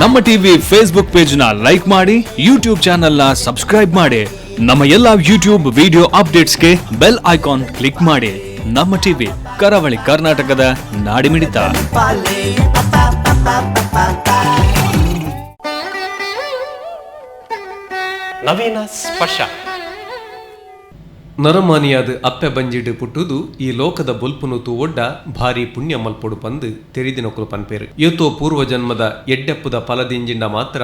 ನಮ್ಮ TV Facebook page ನ like ಮಾಡಿ, ಯೂಟ್ಯೂಬ್ ಚಾನೆಲ್ ನ ಸಬ್ಸ್ಕ್ರೈಬ್ ಮಾಡಿ. ನಮ್ಮ ಎಲ್ಲಾ ಯೂಟ್ಯೂಬ್ ವಿಡಿಯೋ ಅಪ್ಡೇಟ್ಸ್ಗೆ ಬೆಲ್ ಐಕಾನ್ ಕ್ಲಿಕ್ ಮಾಡಿ. ನಮ್ಮ ಟಿವಿ, ಕರಾವಳಿ ಕರ್ನಾಟಕದ ನಾಡಿಮಿಡಿತ. ನವೀನ ಸ್ಪರ್ಶ. ನರಮಾನಿಯಾದ ಅಪ್ಪೆ ಬಂಜಿಡ್ ಪುಟ್ಟುದು ಈ ಲೋಕದ ಬೊಲ್ಪುನು ತೂವೊಡ್ಡ ಭಾರಿ ಪುಣ್ಯ ಮಲ್ಪೊಡು ಪಂದ್ ತೆರಿದಿನಕುಲು ಪನ್ಪೇರು. ಏತೋ ಪೂರ್ವ ಜನ್ಮದ ಎಡ್ಡೆಪ್ಪುದ ಫಲದಿಂಜಿಂಡ ಮಾತ್ರ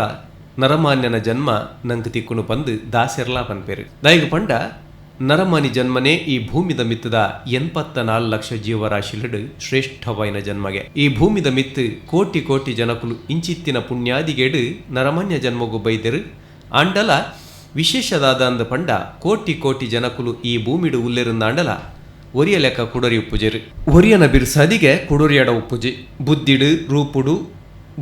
ನರಮಾನ್ಯನ ಜನ್ಮ ನಂಕ್ ತಿಕ್ಕುನು ಪಂದ್ ದಾಸೆರ್ಲಾ ಪನ್ಪೇರು. ದಾಯಿಗ್ ಪಂಡ ನರಮಾನಿ ಜನ್ಮನೇ ಈ ಭೂಮಿದ ಮಿತ್ತದ 84 ಲಕ್ಷ ಜೀವರಾಶಿಲೆಡ್ ಶ್ರೇಷ್ಠವಾಯಿನ ಜನ್ಮಗೆ. ಈ ಭೂಮಿದ ಮಿತ್ತು ಕೋಟಿ ಕೋಟಿ ಜನಕುಲು ಇಂಚಿತ್ತಿನ ಪುಣ್ಯಾದಿಗೇಡು ನರಮಾನ್ಯ ಜನ್ಮಗು ಬೈದೆರು. ಆಂಡಲ ವಿಶೇಷದಾದ ಅಂದ ಪಂಡ ಕೋಟಿ ಕೋಟಿ ಜನಕುಲು ಈ ಭೂಮಿಡು ಉಲ್ಲೆರುಂದಾಂಡಲ ಒರಿಯ ಲೆಕ್ಕ ಕುಡೊರಿ ಉಪ್ಪುಜೆರು. ಒರಿಯನ ಬಿರ್ಸಾದಿಗೆ ಕುಡೊರಿಯಡ ಉಪ್ಪುಜಿ. ಬುದ್ಧಿಡು ರೂಪುಡು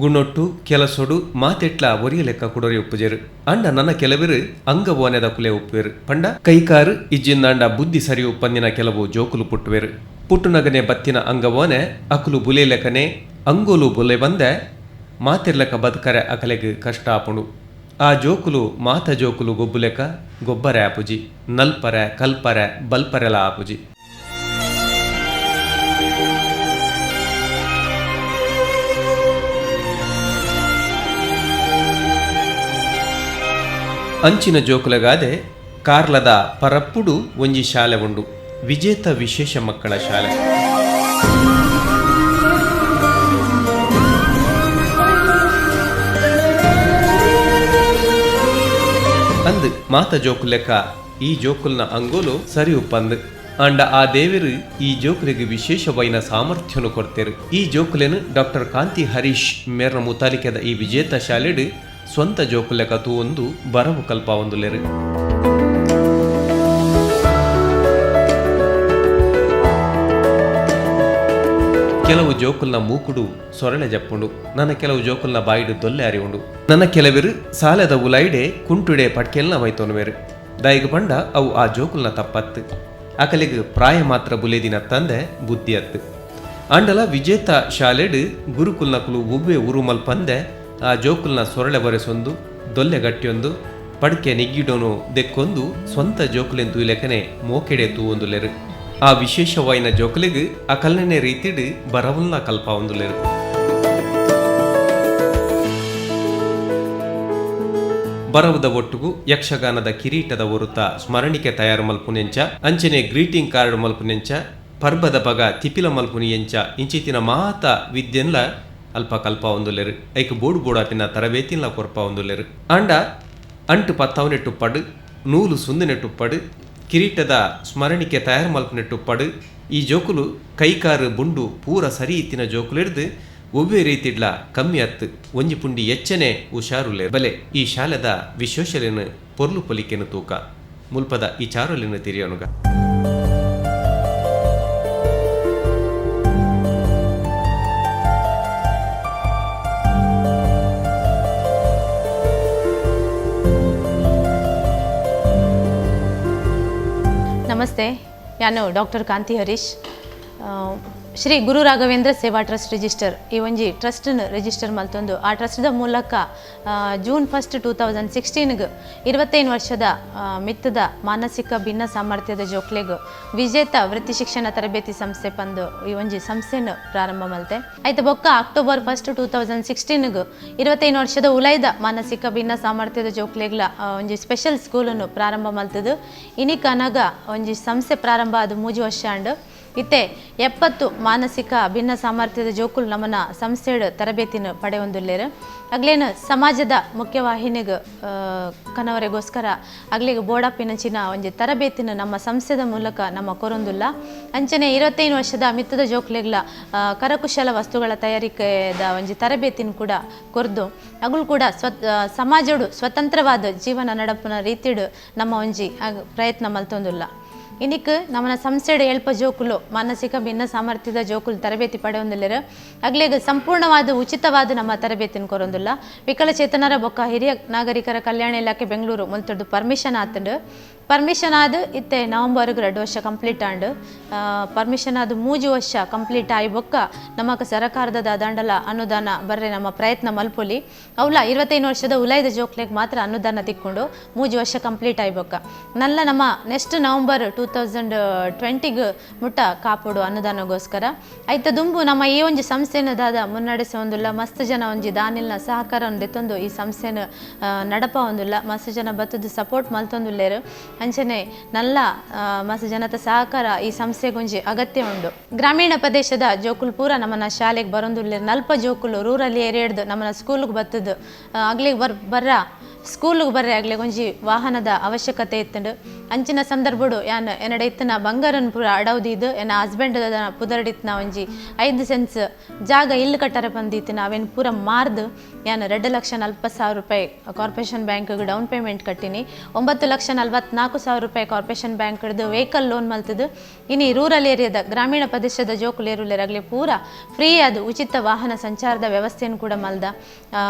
ಗುಣೊಟ್ಟು ಕೆಲಸೊಡು ಮಾತೆಟ್ಲ ಒರಿಯ ಲೆಕ್ಕ ಕುಡೊರಿ ಉಪ್ಪುಜೆರು. ಅಂಡ ನನ್ನ ಕೆಲವರು ಅಂಗವೋನೆದ ಕುಲೆ ಉಪ್ಪುವೆರು. ಪಂಡ ಕೈಕಾರು ಇಜ್ಜಿಂದಾಂಡ ಬುದ್ಧಿ ಸರಿ ಉಪ್ಪಂದಿನ ಕೆಲವು ಜೋಕುಲು ಪುಟ್ಟುವೆರು. ಪುಟ್ಟುನಗನೆ ಬತ್ತಿನ ಅಂಗವೋನೆ ಅಕುಲು ಬುಲೆ ಲೆಕ್ಕನೆ ಅಂಗೋಲು ಬುಲೆ ಬಂದೆ ಮಾತಿರ್ಲೆಕ್ಕ ಬದುಕರೆ ಅಕಲೆಗ್ ಕಷ್ಟ ಆಪುಂಡು. ಆ ಜೋಕುಲು ಮಾತ ಜೋಕುಲು ಗೊಬ್ಬುಲೆಕ ಗೊಬ್ಬರೆ ಆಪುಜಿ, ನಲ್ಪರೆ ಕಲ್ಪರೆ ಬಲ್ಪರೆಲ ಆಪುಜಿ. ಅಂಚಿನ ಜೋಕುಲಗಾದೆ ಕಾರ್ಲದ ಪರಪ್ಪುಡು ಒಂಜಿ ಶಾಲೆ ಉಂಡು, ವಿಜೇತ ವಿಶೇಷ ಮಕ್ಕಳ ಶಾಲೆ. ಅಂದ್ ಮಾತ ಜೋಕುಲೆಕ್ಕ ಈ ಜೋಕುಲ್ನ ಅಂಗೋಲು ಸರಿ ಉಪ್ಪಂದ್. ಆಂಡ ಆ ದೇವರು ಈ ಜೋಕುಲಿಗೆ ವಿಶೇಷವಾಯಿನ ಸಾಮರ್ಥ್ಯನು ಕೊಡ್ತೇರು. ಈ ಜೋಕುಲೆನು ಡಾಕ್ಟರ್ ಕಾಂತಿ ಹರೀಶ್ ಮೇರ್ನ ಮುತಾಲಿಕೆದ ಈ ವಿಜೇತ ಶಾಲೆಡು ಸ್ವಂತ ಜೋಕುಲೆಕ ತೂವೊಂದು ಬರವು ಕಲ್ಪ ಒಂದುಲೆರು. ಕೆಲವು ಜೋಕುಲ್ನ ಮೂಕುಡು ಸೊರಳೆ ಜಪ್ಪುಂಡು, ನನ್ನ ಕೆಲವು ಜೋಕುಲ್ನ ಬಾಯಿಡು ದೊಲ್ಲೆ ಅರಿವುಂಡು, ನನ್ನ ಕೆಲವರು ಸಾಲದ ಉಲಾಯಿಡೆ ಕುಂಟುಡೆ ಪಟ್ಕೆಲ್ನ ಮೈತೋನುವೆರು. ದಾಯಿಗ ಪಂಡ ಅವು ಆ ಜೋಕುಲ್ನ ತಪ್ಪತ್ತು. ಅಕಲಿಗೆ ಪ್ರಾಯ ಮಾತ್ರ ಬುಲೇದಿನ ತಂದೆ ಬುದ್ಧಿ ಅತ್ತು. ಆಂಡಲ ವಿಜೇತ ಶಾಲೆಡು ಗುರುಕುಲ್ನಕುಲು ಒವ್ವೆ ಉರು ಮಲ್ಪಂದೆ ಆ ಜೋಕುಲ್ನ ಸೊರಳೆ ಬರೆಸೊಂದು ದೊಲ್ಲೆ ಗಟ್ಟಿಯೊಂದು ಪಡ್ಕೆ ನಿಗ್ಗಿಡೋನು ದೆಕ್ಕೊಂದು ಸ್ವಂತ ಜೋಕುಲೆನ್ ತೂಲೆಕನೆ ಮೋಕೆಡೆ ತೂವೊಂದುಲೆರು. ಆ ವಿಶೇಷವಾಯಿನ ಜೋಕುಲಿಗ್ ಅಕಲ್ನೇ ರೀತಿಡ್ ಬರವುಲ್ನ ಕಲ್ಪ ಒಂದುಲೆರು. ಬರವುದ ಒಟ್ಟುಗು ಯಕ್ಷಗಾನದ ಕಿರೀಟದ ಒರುತ ಸ್ಮರಣಿಕೆ ತಯಾರು ಮಲ್ಪುನೆಂಚ, ಅಂಚನೆ ಗ್ರೀಟಿಂಗ್ ಕಾರ್ಡ್ ಮಲ್ಪುನೆಂಚ, ಪರ್ಬದ ಪಗ ತಿಪಿಲ ಮಲ್ಪುನಿಯಂಚ ಇಂಚಿತಿನ ಮಾತ ವಿದ್ಯೆನ್ಲ ಅಲ್ಪ ಕಲ್ಪ ಒಂದುಲೆರು. ಐಕ್ ಬೋಡು ಬೋಡಾಪಿನ ತರಬೇತಿನ್ಲ ಕೊರ್ಪ ಒಂದುಲೆರು. ಆಂಡ ಅಂಟು ಪತ್ತವನೆಟ್ಟುಪ್ಪಡು, ನೂಲು ಸುಂದನೆಟ್ಟುಪ್ಪಡು, ಕಿರೀಟದ ಸ್ಮರಣಿಕೆ ತಯಾರು ಮಲ್ಪನೆಟ್ಟುಪ್ಪಡು ಈ ಜೋಕುಲು ಕೈಕಾರು ಬುಂಡು ಪೂರ ಸರಿ ಇತ್ತಿನ ಜೋಕುಲಿಡ್ದು ಒವ್ವೇ ರೀತಿಡ್ಲ ಕಮ್ಮಿ ಅತ್ತು ಒಂಜಿ ಪುಂಡಿ ಎಚ್ಚನೆ ಹುಷಾರುಲೆ. ಬಲೆ ಈ ಶಾಲೆದ ವಿಶೇಷಲೇನು ಪೊರ್ಲು ಪೊಲಿಕೆನು ತೂಕ ಮುಲ್ಪದ ಈ ಚಾರುಲೆನು ತಿರಿಯೋನುಗ. ನಮಸ್ತೆ, ನಾನು ಡಾಕ್ಟರ್ ಕಾಂತಿ ಹರೀಶ್. ಶ್ರೀ ಗುರು ರಾಘವೇಂದ್ರ ಸೇವಾ ಟ್ರಸ್ಟ್ ರಿಜಿಸ್ಟರ್ ಈ ಒಂಜಿ ಟ್ರಸ್ಟನ್ನು ರಿಜಿಸ್ಟರ್ ಮಲ್ತೊಂದು ಆ ಟ್ರಸ್ಟ್ದ ಮೂಲಕ ಜೂನ್ 1, 2016 25 ವರ್ಷದ ಮಿತ್ತದ ಮಾನಸಿಕ ಭಿನ್ನ ಸಾಮರ್ಥ್ಯದ ಜೋಕ್ಲೆಗ್ ವಿಜೇತ ವೃತ್ತಿ ಶಿಕ್ಷಣ ತರಬೇತಿ ಸಂಸ್ಥೆ ಪಂದು ಈ ಒಂಜಿ ಸಂಸ್ಥೆಯನ್ನು ಪ್ರಾರಂಭ ಮಲ್ತೆ. ಆಯ್ತು ಬೊಕ್ಕ ಅಕ್ಟೋಬರ್ 1, 2016 25 ವರ್ಷದ ಉಲೈದ ಮಾನಸಿಕ ಭಿನ್ನ ಸಾಮರ್ಥ್ಯದ ಜೋಕ್ಲೆಗ್ಲ ಒಂಜಿ ಸ್ಪೆಷಲ್ ಸ್ಕೂಲನ್ನು ಪ್ರಾರಂಭ ಮಲ್ತದು. ಇನಿ ಕನಗ ಒಂಜಿ ಸಂಸ್ಥೆ ಪ್ರಾರಂಭ ಅದು 3 ವರ್ಷ ಆಂಡ್. ಇತ್ತೆ 70 ಮಾನಸಿಕ ಭಿನ್ನ ಸಾಮರ್ಥ್ಯದ ಜೋಕುಲು ನಮ್ಮನ ಸಂಸ್ಥೆಡ್ ತರಬೇತಿನ ಪಡೆಯೊಂದುಲ್ಲೇರು. ಅಗ್ಲೇನು ಸಮಾಜದ ಮುಖ್ಯವಾಹಿನಿಗೆ ಕನವರೆಗೋಸ್ಕರ ಅಗ್ಲಿಗೆ ಬೋಡಾಪಿನಂಚಿನ ಒಂಜಿ ತರಬೇತಿನ ನಮ್ಮ ಸಂಸ್ಥೆದ ಮೂಲಕ ನಮ್ಮ ಕೊರೊಂದುಲ್ಲ. ಅಂಚನೆ 25 ವರ್ಷದ ಮಿತ್ತದ ಜೋಕ್ಲೆಗ್ಲ ಕರಕುಶಲ ವಸ್ತುಗಳ ತಯಾರಿಕೆದ ಒಂಜಿ ತರಬೇತಿನ ಕೂಡ ಕೊರ್ದು ಅಗುಲು ಕೂಡ ಸಮಾಜಡು ಸ್ವತಂತ್ರವಾದ ಜೀವನ ನಡಪುನ ರೀತಿಡು ನಮ್ಮ ಒಂಜಿ ಪ್ರಯತ್ನ ಮಲ್ತೊಂದುಲ್ಲ. ಇನಿಕ್ ನಮ್ಮನ ಸಂಸ್ಥೆಡ್ ಎಲ್ಪ ಜೋಕುಲು ಮಾನಸಿಕ ಭಿನ್ನ ಸಾಮರ್ಥ್ಯದ ಜೋಕುಲು ತರಬೇತಿ ಪಡೆಯೊಂದುಲ್ಲೆರ್. ಅಗ್ಲೆಗ್ ಸಂಪೂರ್ಣವಾದ ಉಚಿತವಾದ ನಮ್ಮ ತರಬೇತಿನ ಕೊರೊಂದುಲ್ಲ. ವಿಕಲಚೇತನರ ಬೊಕ್ಕ ಹಿರಿಯ ನಾಗರಿಕರ ಕಲ್ಯಾಣ ಇಲಾಖೆ ಬೆಂಗಳೂರು ಮುಲ್ತದ್ದು ಪರ್ಮಿಷನ್ ಆತುಂಡು. ಪರ್ಮಿಷನ್ ಆದ್ ಇತ್ತೆ ನವೆಂಬರ್ಗೆ 2 ವರ್ಷ ಕಂಪ್ಲೀಟ್ ಆಂಡ್. ಪರ್ಮಿಷನ್ ಆದ್ 3 ವರ್ಷ ಕಂಪ್ಲೀಟ್ ಆಯಿ ಬೊಕ್ಕ ನಮಕ್ ಸರಕಾರದ ದಾದಾಂಡಲ ಅನುದಾನ ಬರ್ರೆ ನಮ್ಮ ಪ್ರಯತ್ನ ಮಲ್ಪೊಲಿ. ಅವಲ 25 ವರ್ಷದ ಉಲಾಯ್ದ ಜೋಕ್ಲೆಗ್ ಮಾತ್ರ ಅನುದಾನ ತಿಕ್ಕೊಂಡು 3 ವರ್ಷ ಕಂಪ್ಲೀಟ್ ಆಯಿ ಬೊಕ್ಕ ನಲ್ಲ ನಮ್ಮ ನೆಕ್ಸ್ಟ್ ನವೆಂಬರ್ 2020 ಮುಟ್ಟ ಕಾಪೋಡು ಅನುದಾನಗೋಸ್ಕರ. ಐತ ದುಂಬು ನಮ್ಮ ಈ ಒಂಜಿ ಸಂಸ್ಥೆನ ದಾದ ಮುನ್ನಡೆಸೊಂದುಲ್ಲ. ಮಸ್ತ್ ಜನ ಒಂಜಿ ದಾನಿಲ್ನ ಸಹಕಾರ ದೆತ್ತೊಂದು ಈ ಸಂಸ್ಥೆನ ನಡಪಾವೊಂದುಲ್ಲ. ಮಸ್ತ್ ಜನ ಬತ್ತದು ಸಪೋರ್ಟ್ ಮಲ್ತೊಂದುಲ್ಲೆರ್. ಅಂಚನೆ ನಲ್ಲ ಮಸ್ತ್ ಜನತ ಸಹಕಾರ ಈ ಸಂಸ್ಥೆಗೊಂಜಿ ಅಗತ್ಯ ಉಂಡು. ಗ್ರಾಮೀಣ ಪ್ರದೇಶದ ಜೋಕುಲು ಪೂರ ನಮ್ಮನ ಶಾಲೆಗೆ ಬರೊಂದುಲ್ಲೆರ್. ನಲ್ಪ ಜೋಕುಲು ರೂರಲ್ ಏರಿಯಾಡ್ದು ನಮ್ಮನ ಸ್ಕೂಲ್ಗೆ ಬತ್ತದು ಅಗ್ಲಿಗೆ ಬರ್ರ ಸ್ಕೂಲ್ಗೆ ಬರ್ರೆ ಅಗ್ಲಿಗೆ ಒಂಜಿ ವಾಹನದ ಅವಶ್ಯಕತೆ ಇತ್ತುಂಡು. ಅಂಚಿನ ಸಂದರ್ಭಡು ಯಾನ್ ಎನ್ನಡ ಇತ್ತಿನ ಬಂಗಾರನ್ ಪೂರ ಅಡವ್ದಿದ್ದು ಎನ್ನ ಹಸ್ಬೆಂಡ್ ಪುದರ್ಡಿತ್ತಿನ ಒಂಜಿ 5 ಸೆನ್ಸ್ ಜಾಗ ಇಲ್ಲು ಕಟ್ಟರೆ ಬಂದಿತ್ತಿನ ಅವೇನು ಪೂರ ಮಾರ್ದು ಯಾನ್ 2,40,000 ರೂಪಾಯಿ ಕಾರ್ಪೊರೇಷನ್ ಬ್ಯಾಂಕ್ಗೆ ಡೌನ್ ಪೇಮೆಂಟ್ ಕಟ್ಟಿನಿ. 9,44,000 ರೂಪಾಯಿ ಕಾರ್ಪೊರೇಷನ್ ಬ್ಯಾಂಕ್ ಹಿಡಿದು ವೆಹಿಕಲ್ ಲೋನ್ ಮಲ್ತದ್ದು. ಇನಿ ರೂರಲ್ ಏರಿಯಾದ ಗ್ರಾಮೀಣ ಪ್ರದೇಶದ ಜೋಕುಲು ಏರುಲ್ಲೆರ್ ಅಗ್ಲಿ ಪೂರ ಫ್ರೀ ಅದು ಉಚಿತ ವಾಹನ ಸಂಚಾರದ ವ್ಯವಸ್ಥೆಯನ್ನು ಕೂಡ ಮಲ್ದ.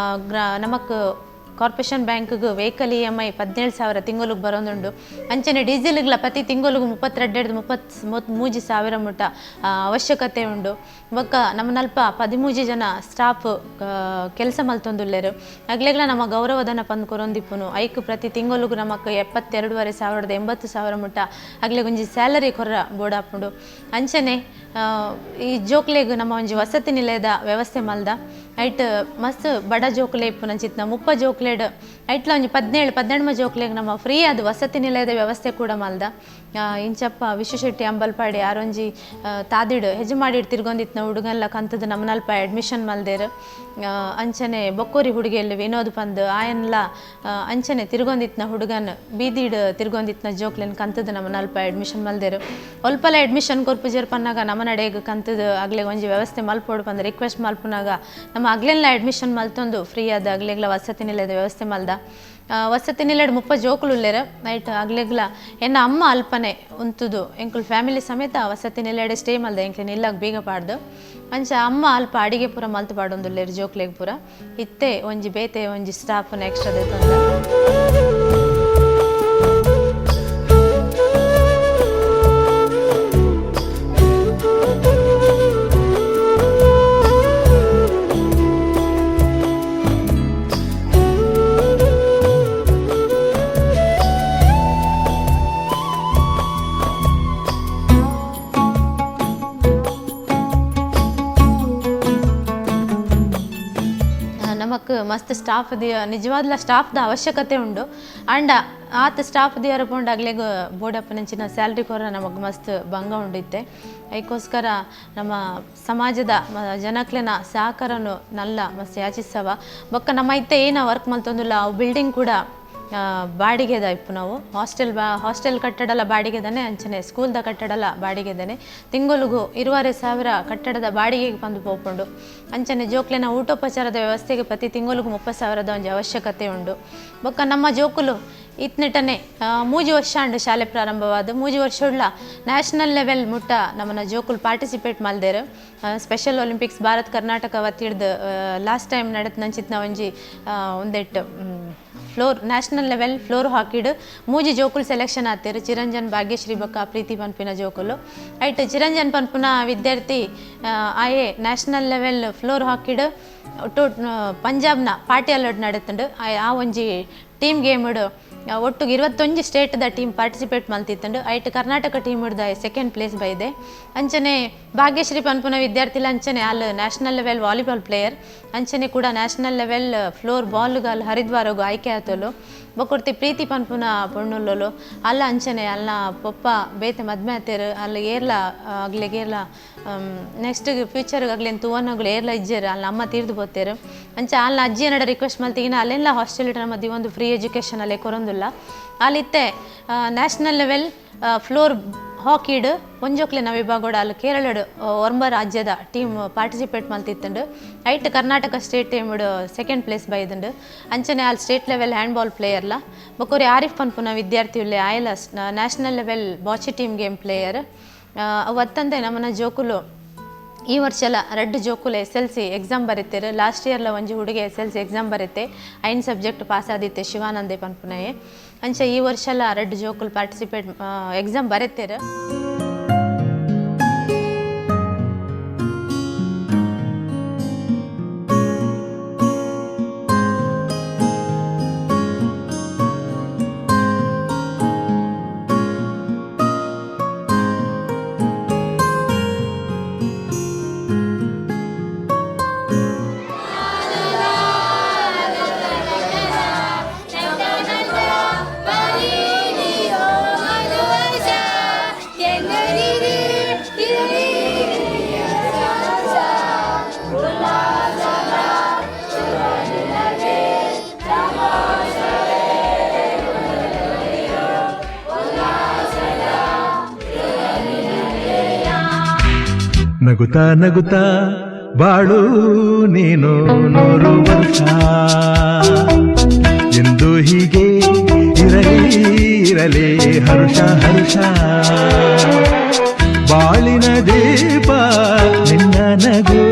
ನಮಕ್ ಕಾರ್ಪೊರೇಷನ್ ಬ್ಯಾಂಕ್ಗೆ ವೆಹಿಕಲ್ EMI 17,000 ತಿಂಗಳಿಗೆ ಬರೋದುಂಡು. ಅಂಚನೆ ಡೀಸೆಲ್ಗಳ ಪ್ರತಿ ತಿಂಗಳಿಗೆ 32 33 ಸಾವಿರ ಮುಟ್ಟ ಅವಶ್ಯಕತೆ ಉಂಡು. ಬೊಕ್ಕ ನಮ್ಮನಲ್ಪ 13 ಜನ ಸ್ಟಾಫ್ ಕೆಲಸ ಮಲ್ತೊಂದುಲ್ಲೆರ್. ಅಗ್ಲೆಗ್ಲ ನಮ್ಮ ಗೌರವಧನ ಪಂದ್ ಕೊರೊಂದಿಪ್ಪುನು. ಐಕ್ ಪ್ರತಿ ತಿಂಗಳಿಗೆ ನಮಕ್ 72,500 80,000 ಮುಟ್ಟ ಅಗ್ಲೆಗೊಂಜಿ ಸ್ಯಾಲರಿ ಕೊರ್ರ ಬೋಡಾಪುಂಡು. ಅಂಚನೆ ಈ ಜೋಕ್ಲೆಗ್ ನಮ್ಮ ಒಂಜಿ ವಸತಿ ನಿಲಯದ ವ್ಯವಸ್ಥೆ ಮಲ್ದ. ಐಟ್ ಮಸ್ತ್ ಬಡ ಜೋಕ್ಲೆ ಇಪ್ಪುನ ಚಿತ್ನ 30 ಜೋಕ್ಲೆಡ್ ಐಟ್ಲ ಒಂಜಿ 17 18 ಜೋಕ್ಲೆಗ್ ನಮ್ಮ ಫ್ರೀ ಆದ ವಸತಿ ನಿಲಯದ ವ್ಯವಸ್ಥೆ ಕೂಡ ಮಲ್ದ. ಇಂಚಪ್ಪ ವಿಶ್ವಶೆಟ್ಟಿ ಅಂಬಲ್ಪಾಡಿ ಆರೊಂಜಿ ತಾದಿಡು ಹೆಜ್ಜೆ ಮಾಡಿಡ್ ತಿರ್ಗೊಂದಿತ್ನ ಹುಡುಗನ್ಲ ಕಂತದ ನಮ್ಮನಲ್ಪ ಅಡ್ಮಿಷನ್ ಮಲ್ದೇರು. ಅಂಚನೆ ಬೊಕ್ಕೋರಿ ಹುಡುಗಿಯಲ್ಲಿ ವಿನೋದ್ ಪಂದ್ ಆಯನ್ಲ ಅಂಚನೆ ತಿರ್ಗೊಂದಿತ್ನ ಹುಡುಗನ್ ಬೀದಿಡ್ ತಿರ್ಗೊಂದಿತ್ನ ಜೋಕ್ಲೆನ್ ಕಂತದ ನಮ್ಮನಲ್ಪ ಅಡ್ಮಿಷನ್ ಮಲ್ದೇರು. ಒಲ್ಪಲ ಅಡ್ಮಿಷನ್ ಕೊರ್ಪುಜೇರ್ ಪನ್ನಾಗ ನಮ್ಮ ನಡೆಗ್ ಕಂತದ ಅಗ್ಲೆಗ್ ಒಂಜಿ ವ್ಯವಸ್ಥೆ ಮಲ್ಪೊಡು ಪಂದ್ ರಿಕ್ವೆಸ್ಟ್ ಮಲ್ಪುನಾಗ ನಮ್ಮ ಅಗ್ಲೆನ್ಲ ಅಡ್ಮಿಷನ್ ಮಲ್ತೊಂದು ಫ್ರೀ ಆದ ಅಗ್ಲೆಗ್ಲ ವಸತಿ ನಿಲಯದ ವ್ಯವಸ್ಥೆ ಮಲ್ದ. ವಸತಿ ನಿಲಯಡ್ 30 ಜೋಕುಲು ಉಲ್ಲೆರ್. ನೈಟ್ ಅಗ್ಲೆಗ್ಲ ಎನ್ನ ಅಮ್ಮ ಅಲ್ಪನೆ ಉಂತುದು ಎಂಕುಲು ಫ್ಯಾಮಿಲಿ ಸಮೇತ ವಸತಿ ನಿಲಯಡೆ ಸ್ಟೇ ಮಲ್ದ. ಎಂಕ್ಲೆನ್ ಇಲ್ಲಾಗ ಬೀಗ ಪಾಡ್ದು ಅಂಚ ಅಮ್ಮ ಅಲ್ಪ ಅಡಿಗೆ ಪೂರ ಮಲ್ತು ಪಾಡೊಂದುಲ್ಲೆರ್ ಜೋಕ್ಲೆಗ್ ಪೂರ. ಇತ್ತೆ ಒಂಜಿ ಬೇತೆ ಒಂಜಿ ಸ್ಟಾಫ್ ಎಕ್ಸ್ಟ್ರಾ ದೆತ್ತೊಂದ. ನಮಕ್ ಮಸ್ತ್ ಸ್ಟಾಫ್ the ನಿಜವಾದ್ಲ ಸ್ಟಾಫ್ದ ಅವಶ್ಯಕತೆ ಉಂಡು. ಅಂಡ ಆತ ಸ್ಟಾಫ್ ದಿಯರ ಪೋಂಡು ಅಗ್ಲೆಗ್ ಬೋಡಪ್ಪನಂಚಿನ ಸ್ಯಾಲ್ರಿ ಕೊರ ನಮಗೆ ಮಸ್ತ್ ಭಂಗ ಉಂಡಿತ್ತೆ. ಅದಕ್ಕೋಸ್ಕರ ನಮ್ಮ ಸಮಾಜದ ಜನಕ್ಲೆನ ಸಹಕಾರನು ನಲ್ಲ ಮಸ್ತ್ ಯಾಚಿಸವ. ಬೊಕ್ಕ ನಮ್ಮ ಇತ್ತೆ ಏನ ವರ್ಕ್ ಮಲ್ತೊಂದುಲ್ಲ ಅವು ಬಿಲ್ಡಿಂಗ್ ಕೂಡ ಬಾಡಿಗೆದ ಇಪ್ಪು. ನಾವು ಹಾಸ್ಟೆಲ್ ಕಟ್ಟಡಲ ಬಾಡಿಗೆದಾನೆ, ಅಂಚನೆ ಸ್ಕೂಲ್ದ ಕಟ್ಟಡಲ ಬಾಡಿಗೆದಾನೆ. ತಿಂಗೊಲುಗು 25,000 ಕಟ್ಟಡದ ಬಾಡಿಗೆಗೆ ಬಂದು ಪೋಪುಂಡು. ಅಂಚನೆ ಜೋಕ್ಲೆನ ಊಟೋಪಚಾರದ ವ್ಯವಸ್ಥೆಗೆ ಪ್ರತಿ ತಿಂಗೊಲುಗು 30,000 ಒಂಜಿ ಅವಶ್ಯಕತೆ ಉಂಡು. ಬೊಕ್ಕ ನಮ್ಮ ಜೋಕುಲು ಇತ್ನಿಟನೆ 3 ವರ್ಷ ಅಂಡು ಶಾಲೆ ಪ್ರಾರಂಭವಾದ 3 ವರ್ಷ ನ್ಯಾಷನಲ್ ಲೆವೆಲ್ ಮುಟ್ಟ ನಮ್ಮನ್ನ ಜೋಕುಲು ಪಾರ್ಟಿಸಿಪೇಟ್ ಮಲ್ದೇರು. ಸ್ಪೆಷಲ್ ಒಲಿಂಪಿಕ್ಸ್ ಭಾರತ್ ಕರ್ನಾಟಕ ವತಿಡ್ದು ಲಾಸ್ಟ್ ಟೈಮ್ ನಡೆದ ನಂಚಿತ್ನ ಒಂಜಿ ಒಂದೆಟ್ಟು floor national level floor ಹಾಕಿಡ್ 3 ಜೋಕುಲು ಸೆಲೆಕ್ಷನ್ ಆತೇರು. ಚಿರಂಜನ್, ಭಾಗ್ಯಶ್ರೀ ಬೊಕ್ಕ ಪ್ರೀತಿ ಪನ್ಪಿನ ಜೋಕುಲು. ಐಟ್ ಚಿರಂಜನ್ ಪನ್ಪುನ ವಿದ್ಯಾರ್ಥಿ ಆಯೆ national level floor ಹಾಕಿಡ್ ಪಂಜಾಬ್ನ ಪಾಟಿಯಾಲಡ್ ನಡೆತುಂಡು. ಆ ಒಂಜಿ ಟೀಮ್ ಗೇಮ್ಡ್ ಒಟ್ಟುಗೆ 21 ಸ್ಟೇಟ್ದ ಟೀಮ್ ಪಾರ್ಟಿಸಿಪೇಟ್ ಮಲ್ತಿತ್ತುಂಡು. ಐಟ್ ಕರ್ನಾಟಕ ಟೀಮ್ ಹಿಡ್ದು ಸೆಕೆಂಡ್ ಪ್ಲೇಸ್ ಬೈದೆ. ಅಂಚನೆ ಭಾಗ್ಯಶ್ರೀ ಪನ್ಪುನ ವಿದ್ಯಾರ್ಥಿಲ ಅಂಚನೆ ಅಲ್ಲಿ national level volleyball player, ಅಂಚನೆ ಕೂಡ national level floor ಬಾಲ್ಗೆ ಅಲ್ಲಿ ಹರಿದ್ವಾರಗು ಆಯ್ಕೆ ಆತಲು. ಬೊಕೊರ್ತಿ ಪ್ರೀತಿ ಪನ್ಪುನ ಪೊಣ್ಣುಲ್ಲೋಲು ಅಲ್ಲ ಅಂಚನೆ ಅಲ್ಲ ಪೊಪ್ಪ ಬೇತೆ ಮದ್ಮೆ ಆತೇರು. ಅಲ್ಲಿ ಏರ್ಲ ಅಗ್ಲೆಗ್ ಏರ್ಲ ನೆಕ್ಸ್ಟ್ ಫ್ಯೂಚರ್ಗೆ ಅಗ್ಲೇನು ತೂವನಗಳು ಏರ್ಲ ಇಜ್ಜೇರು. ಅಲ್ಲಿ ಅಮ್ಮ ತೀರ್ದು ಪೋತೇರು. ಅಂಚ ಅಲ್ಲ ಅಜ್ಜಿ ಏನಡ ರಿಕ್ವೆಸ್ಟ್ ಮಲ್ತಿಗಿನ ಅಲ್ಲೆಲ್ಲ ಹಾಸ್ಟೆಲ್ ನಮ್ಮ ಒಂದು ಫ್ರೀ ಎಜುಕೇಷನ್ ಅಲ್ಲೇ ಕೊರೊಂದುಲ್ಲ. ಅಲ್ಲಿತ್ತೆ national level floor ಹಾಕಿಡ್ ಒಂಜೋಕ್ಲೆನ ವಿಭಾಗಡ್ ಅಲ್ ಕೇರಳಡ್ ಒರ್ಂಬ ರಾಜ್ಯದ ಟೀಮ್ ಪಾರ್ಟಿಸಿಪೇಟ್ ಮಲ್ತಿತ್ತುಂಡು. ಐಟ್ ಕರ್ನಾಟಕ ಸ್ಟೇಟ್ ಟೀಮ್ಡ್ ಸೆಕೆಂಡ್ ಪ್ಲೇಸ್ ಬೈದುಂಡು. ಅಂಚನೆ ಅಲ್ ಸ್ಟೇಟ್ ಲೆವೆಲ್ ಹ್ಯಾಂಡ್ಬಾಲ್ ಪ್ಲೇಯರ್ಲ ಬೊಕೊರಿ ಆರಿಫ್ ಪನ್ಪುನ ವಿದ್ಯಾರ್ಥಿ ಉಲ್ಲೆ, ಆಯಲ national level bocce team game player. ಅವತ್ತಂದೆ ನಮ್ಮನ ಜೋಕುಲು ಈ ವರ್ಷಲ ರಡ್ಡ್ ಜೋಕುಲು ಎಸ್ ಎಲ್ ಸಿ ಎಕ್ಸಾಮ್ ಬರೀತೆರ್. ಲಾಸ್ಟ್ ಇಯರ್ಲ ಒಂಜಿ ಹುಡುಗೆ ಎಸ್ ಎಲ್ ಸಿ ಎಕ್ಸಾಮ್ ಬರೀತೆ, 5 ಸಬ್ಜೆಕ್ಟ್ ಪಾಸ್ ಆದಿತ್ತೆ ಶಿವಾನಂದೆ ಪನ್ಪುನಯೆ. ಅಂಚ ಈ ವರ್ಷಲ ರಡ್ಡ್ ಜೋಕುಲು ಪಾರ್ಟಿಸಿಪೇಟ್ ಎಕ್ಸಾಮ್ ಬರೀತೆರ್. ನಗುತ್ತಾ ನಗುತ್ತಾ ಬಾಳು ನೀನು 100 ವರ್ಷ, ಎಂದು ಹೀಗೆ ಇರಲಿ ಇರಲಿ ಹರುಷ ಹರುಷ. ಬಾಳಿನ ದೀಪ ನಿನ್ನ ನಗು,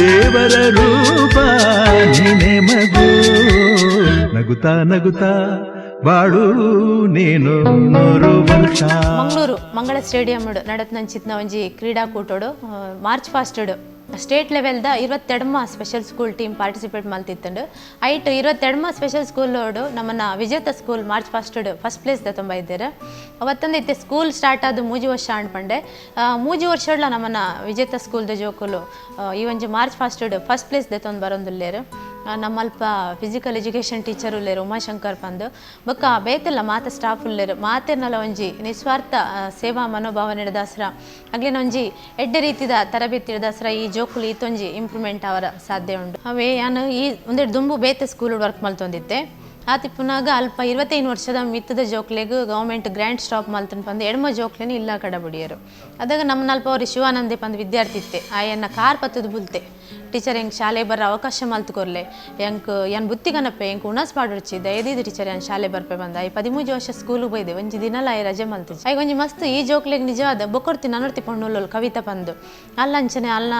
ದೇವರ ರೂಪ ನೀನೆ ಮಗು. ನಗುತ್ತಾ ನಗುತ್ತಾ ಬಾಳು ನೀನು 100 ವರ್ಷ. ಮಂಗಳೂರು ಮಂಗಳ ಸ್ಟೇಡಿಯಂ ನಡತ್ನಂಚಿತ್ನ ಒಂಜಿ ಕ್ರೀಡಾಕೂಟೋಡು ಮಾರ್ಚ್ ಫಾಸ್ಟೆಡ್ ಸ್ಟೇಟ್ ಲೆವೆಲ್ದ 22 ಸ್ಪೆಷಲ್ ಸ್ಕೂಲ್ ಟೀಮ್ ಪಾರ್ಟಿಸಿಪೇಟ್ ಮಲ್ತಿತ್ತಂಡು. ಐಟ್ 22 ಸ್ಪೆಷಲ್ ಸ್ಕೂಲ್ ನಮ್ಮನ್ನ ವಿಜೇತ ಸ್ಕೂಲ್ ಮಾರ್ಚ್ ಫಾಸ್ಟೆಡ್ ಫಸ್ಟ್ ಪ್ಲೇಸ್ the ತುಂಬ ಇದ್ದಾರೆ. ಅವತ್ತಂದು ಇತ್ತೆ ಸ್ಕೂಲ್ ಸ್ಟಾರ್ಟ್ ಆದ 3 ವರ್ಷ ಅನ್ಪಂಡೆ. 3 ವರ್ಷಡ್ಲ ನಮ್ಮನ್ನ ವಿಜೇತ ಸ್ಕೂಲ್ದ ಜೋಕುಲು ಈ ಒಂಜಿ ಮಾರ್ಚ್ ಫಾಸ್ಟೆಡ್ ಫಸ್ಟ್ ಪ್ಲೇಸ್ ದ ತೊಂದು ಬರೋಂದುಲ್ಲೇರು. ನಮ್ಮಲ್ಪ ಫಿಸಿಕಲ್ ಎಜುಕೇಷನ್ ಟೀಚರ್ ಉಲ್ಲೇರು ಉಮಾಶಂಕರ್ ಪಂದು, ಬೊಕ್ಕ ಬೇತೆಲ್ಲ ಮಾತ ಸ್ಟಾಫ್ ಉಲ್ಲೇರು. ಮಾತೆರ್ನಲ ಒಂಜಿ ನಿಸ್ವಾರ್ಥ ಸೇವಾ ಮನೋಭಾವನೆ ದಾಸರ ಅಗ್ಲಿನ ಒಂಜಿ ಎಡ್ಡೆ ರೀತಿದ ತರಬೇತಿ ದಾಸರ ಈ ಜೋಕುಲು ಈತೊಂಜಿ ಇಂಪ್ರೂವ್ಮೆಂಟ್ ಅವರ ಸಾಧ್ಯ ಉಂಡು. ಅವೇ ಯಾನು ಈ ಒಂದೆರಡು ದುಂಬು ಬೇತೆ ಸ್ಕೂಲ್ ವರ್ಕ್ ಮಲ್ತೊಂದಿತ್ತೆ. ಆತಿಪ್ಪುನಾಗ ಅಲ್ಪ 25 ವರ್ಷದ ಮಿತ್ತದ ಜೋಕ್ಲೆಗ್ ಗೌರ್ಮೆಂಟ್ ಗ್ರ್ಯಾಂಡ್ ಸ್ಟಾಪ್ ಮಲ್ತನ್ ಪಂದು ಎಡ್ಮ ಜೋಕ್ಲೆನ ಇಲ್ಲ ಕಡಬುಡಿಯರು. ಅದಾಗ ನಮ್ಮನಲ್ಪ ಅವ್ರು ಶಿವಾನಂದೆ ಪಂದು ವಿದ್ಯಾರ್ಥಿ ಇತ್ತೆ, ಆಯನ್ನ ಕಾರ್ ಪತ್ತದ ಬುಲ್ತೆ ಟೀಚರ್ ಹೆಂಗೆ ಶಾಲೆ ಬರ್ರ ಅವಕಾಶ ಮಲ್ತುಕೊರ್ಲೆ, ಎಂಕ್ ಏನ್ ಬುತ್ತಿಗನಪ್ಪೆ ಎಂಕ್ ಉಣಸ್ ಪಾಡುಡ್ಚಿ ದಯದೀದು ಟೀಚರ್ ಏನ್ ಶಾಲೆ ಬರ್ಪೆ ಬಂದ. I 13 ವರ್ಷ ಸ್ಕೂಲಿಗೆ ಹೋಯ್ದೆ, ಒಂಜಿ ದಿನಲ ಆಯ್ ರಜೆ ಮಲ್ತಿಜಿ. ಐಗ ಒಂಜಿ ಮಸ್ತ್ ಈ ಜೋಕ್ಲೆಗ್ ನಿಜವಾದ ಬೊಕೊರ್ತಿ ನನೊರ್ತಿ ಪೊಣ್ಣುಲ್ಲೋಲು ಕವಿತಾ ಪಂದು ಅಲ್ಲಂಚನೆ ಅಲ್ಲ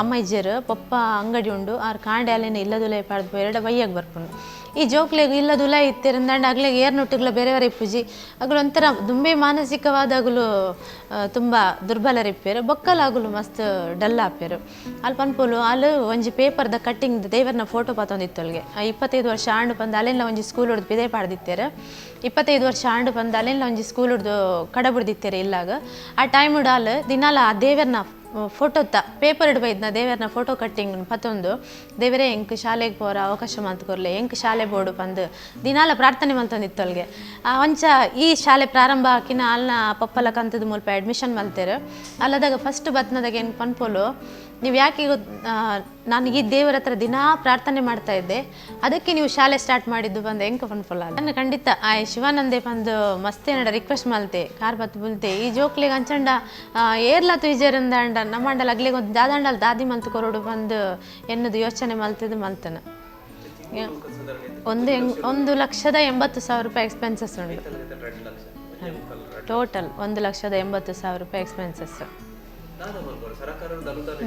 ಅಮ್ಮ ಇಜ್ಜೆರು ಪಪ್ಪ ಅಂಗಡಿ ಉಂಡು ಆರ್ ಕಾಂಡೆ ಅಲ್ಲೇನೆ ಇಲ್ಲದುಲೇ ಪಾಡ್ದು ಎರಡ ಬೈಯಾಗ ಬರ್ಪುಂಡು. ಈ ಜೋಕ್ಲೆಗ್ ಇಲ್ಲದುಲ ಇತ್ತಿರಂದಾಂಡ ಅಗ್ಲೆಗ್ ಏರ್ನೊಟ್ಟಿಗ್ಲ ಬೇರೆಯವರ ಇಪ್ಪುಜಿ ಅಗಲು ಒಂಥರ ದುಂಬೆ ಮಾನಸಿಕವಾದ ಅಗಲು ತುಂಬ ದುರ್ಬಲರಿಪ್ಪೇರು ಬೊಕ್ಕಲಾಗುಲು ಮಸ್ತ್ ಡಲ್ ಆಪೇರು. ಅಲ್ಲಿ ಪನ್ಪೋಲು ಅಲ್ಲಿ ಒಂಜಿ ಪೇಪರ್ದ ಕಟ್ಟಿಂಗ್ ದೇವರನ್ನ ಫೋಟೋ ಪಾತೊಂದಿತ್ತೊಲ್ಗೆ. 25 ವರ್ಷ ಆಂಡು ಬಂದು ಅಲ್ಲೆಲ್ಲ ಒಂಜಿ ಸ್ಕೂಲ್ ಹೊಡ್ದು ಪಿದೆ ಪಾಡ್ದಿತ್ತೇರು. 25 ವರ್ಷ ಆಂಡು ಬಂದು ಅಲ್ಲೆಲ್ಲ ಒಂಜಿ ಸ್ಕೂಲ್ ಹೊಡ್ದು ಕಡ ಬಿಡ್ದಿತ್ತೇರು ಇಲ್ಲಾಗ. ಆ ಟೈಮ್ ಅಲ್ ದಿನಾಲ ಆ ದೇವರನ್ನ ಫೋಟೋತ್ತ ಪೇಪರ್ ಇಡ್ಬೈದ್ನ ದೇವರನ್ನ ಫೋಟೋ ಕಟ್ಟಿಂಗ್ ಪತ್ತೊಂದು ದೇವರೇ ಎಂಕ್ ಶಾಲೆಗೆ ಪೋರ ಅವಕಾಶ ಮಲ್ತ್ಕೊರ್ಲೆ ಎಂಕ್ ಶಾಲೆ ಬೋಡು ಪಂದು ದಿನಾಲ ಪ್ರಾರ್ಥನೆ ಮಲ್ತೊಂದಿತ್ತೊಲ್ಗೆ. ಒಂಚ ಈ ಶಾಲೆ ಪ್ರಾರಂಭ ಹಾಕಿನ ಅಲ್ನ ಪಪ್ಪಲ ಕಂತದ ಮುಲ್ಪ ಅಡ್ಮಿಷನ್ ಮಲ್ತೇರು. ಅಲ್ಲದಾಗ ಫಸ್ಟ್ ಬತ್ನದಾಗ ಏನು ಪನ್ಪೋಲು ನೀವು ಯಾಕೆ ನಾನು ಈ ದೇವರ ಹತ್ರ ದಿನಾ ಪ್ರಾರ್ಥನೆ ಮಾಡ್ತಾ ಇದ್ದೆ ಅದಕ್ಕೆ ನೀವು ಶಾಲೆ ಸ್ಟಾರ್ಟ್ ಮಾಡಿದ್ದು ಬಂದು ಎಂಕ ಪನ್ಪೋಲ. ನಾನು ಖಂಡಿತ ಆ ಶಿವಾನಂದೆ ಬಂದು ಮಸ್ತ್ ಏನಡ ರಿಕ್ವೆಸ್ಟ್ ಮಲ್ತೆ ಕಾರ್ ಬತ್ತು ಬುಲ್ತೆ ಈ ಜೋಕ್ಲಿಗೆ ಅಂಚಂಡ ಏರ್ಲ ತುಜೇರಂದಾಂಡ ನಮ್ಮಂಡಲ ಅಗ್ಲಿಗೆ ಒಂದು ದಾದಾಂಡಲ್ ದಾದಿ ಮಲ್ತು ಕೊರಡು ಬಂದು ಎನ್ನದು ಯೋಚನೆ ಮಲ್ತಿದ್ದು ಮಲ್ತನ. 1,80,000 ರೂಪಾಯಿ ಎಕ್ಸ್ಪೆನ್ಸಸ್ ಉಂಟು ಟೋಟಲ್. 1,80,000 ರೂಪಾಯಿ ಎಕ್ಸ್ಪೆನ್ಸಸ್.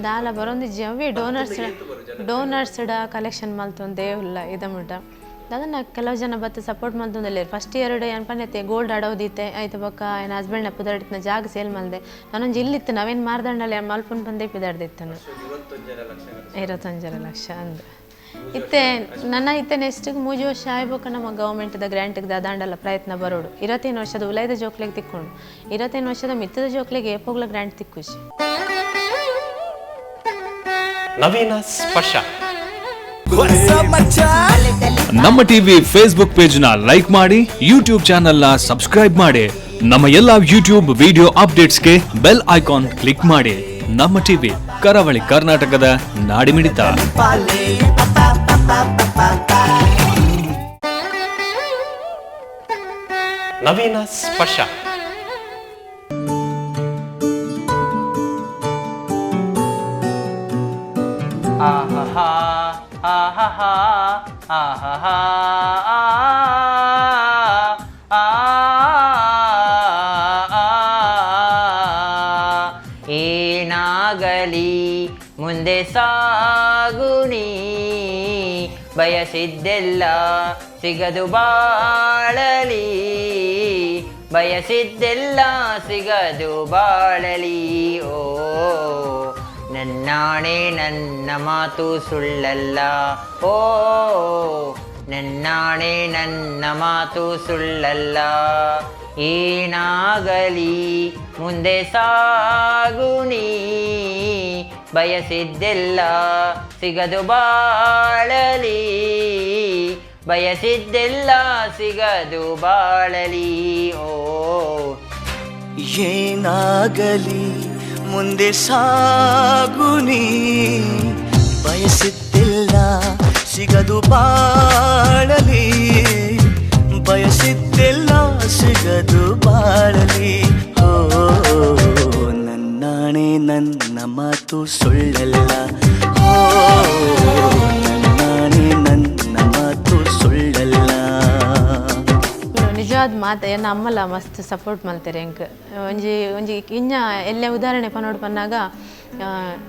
ದಾಲ ಬರೋಂದು ಜವಿ ಡೋನರ್ಸ್ ಕಲೆಕ್ಷನ್ ಮಲ್ತೊಂದೇ ಇಲ್ಲ ಇದ ಮುಟ್ಟ ದಾದನ ಕೆಲವು ಜನ ಬತ್ತು ಸಪೋರ್ಟ್ ಮಲ್ತೊಂದಿಲ್ಲ. ಫಸ್ಟ್ ಇಯರ್ ಏನು ಪಂಡೈತೆ ಗೋಲ್ಡ್ ಅಡೋದಿತ್ತೆ ಆಯ್ತು ಬೊಕ್ಕ ಏನು ಹಸ್ಬೆಂಡ್ನ ಪುದರ್ಡಿತ್ನ ಜಾಗ ಸೇಲ್ ಮಲ್ದೆ ನಾನೊಂದು ಇಲ್ಲಿತ್ತು ನಾವೇನು ಮಾರ್ದಂಡಲ್ಲ ಏನು ಮಲ್ಪುನ್ ಬಂದೇ ಪಿದಾಡ್ದಿತ್ತನು. 21.5 ಲಕ್ಷ ಅಂದು ಇತ್ತೆ ನನ್ನ ಇತ್ತೆ ನೆಕ್ಸ್ಟ್ 3 ವರ್ಷ ಆಯ್ಬೇಕು ನಮ್ಮ ಗೌರ್ಮೆಂಟ್ದ ಗ್ರ್ಯಾಂಟ್ಗೆ ದಾದಾಂಡಲ್ಲ ಪ್ರಯತ್ನ ಬರೋಡು. 25 ವರ್ಷದ ಉಲೈದ ಜೋಕ್ಲೆಗೆ ತಿಕ್ಕೊಂಡು 25 ವರ್ಷದ ಮಿತ್ತದ ಜೋಕ್ಲೆಗೆ ಏಪೋಗ್ಲ ಗ್ರ್ಯಾಂಟ್ ತಿಕ್ಕುಜಿ. ನವೀನ ಸ್ಪರ್ಶ ನಮ್ಮ ಟಿವಿ ಫೇಸ್ಬುಕ್ ಪೇಜ್ ನ ಲೈಕ್ ಮಾಡಿ, ಯೂಟ್ಯೂಬ್ ಚಾನೆಲ್ ನ ಸಬ್ಸ್ಕ್ರೈಬ್ ಮಾಡಿ, ನಮ್ಮ ಎಲ್ಲಾ ಯೂಟ್ಯೂಬ್ ವಿಡಿಯೋ ಅಪ್ಡೇಟ್ಸ್ಗೆ ಬೆಲ್ ಐಕಾನ್ ಕ್ಲಿಕ್ ಮಾಡಿ. ನಮ್ಮ ಟಿವಿ ಕರಾವಳಿ ಕರ್ನಾಟಕದ ನಾಡಿಮಿಡಿತ. ನವೀನ ಸ್ಪರ್ಶ. ಆಹಾ ಆಹಾ ಆಹಾ ಆ ಏನಾಗಲಿ ಮುಂದೆ ಸಾಗುನಿ, ಬಯಸಿದ್ದೆಲ್ಲ ಸಿಗದು ಬಾಳಲಿ, ಬಯಸಿದ್ದೆಲ್ಲ ಸಿಗದು ಬಾಳಲಿ. ಓ ನನ್ನಾಣೆ ನನ್ನ ಮಾತು ಸುಳ್ಳಲ್ಲ, ಓ ನನ್ನಾಣೆ ನನ್ನ ಮಾತು ಸುಳ್ಳಲ್ಲ. ಏನಾಗಲಿ ಮುಂದೆ ಸಾಗುನಿ, ಬಯಸಿದ್ದೆಲ್ಲ ಸಿಗದು ಬಾಳಲಿ, ಬಯಸಿದ್ದೆಲ್ಲ ಸಿಗದು ಬಾಳಲಿ. ಓ ಏನಾಗಲಿ ಮುಂದೆ ಸಾಗುನಿ, ಬಯಸಿದ್ದೆಲ್ಲ ಸಿಗದು ಬಾಳಲಿ, ಬಯಸಿದ್ದೆಲ್ಲ ಸಿಗದು ಬಾಳಲಿ. ಓ ನನ್ನಾಣೆ ನನ್ನ ಮಾತು ಸುಳ್ಳಲ್ಲ, ಓ ನನ್ನಾಣೆ ನನ್ನ ಮಾತು ಸುಳ್ಳಲ್ಲ. ನಿಜವಾದ ಮಾತು ಎನ್ನ ಅಮ್ಮಲ ಮಸ್ತ್ ಸಪೋರ್ಟ್ ಮಲ್ತಾರೆ ಎಂಕ್. ಒಂಜಿ ಒಂಜಿ ಇಂಜ ಎಲ್ಲೇ ಉದಾಹರಣೆ ಪನೋಡು ಪನ್ನಾಗ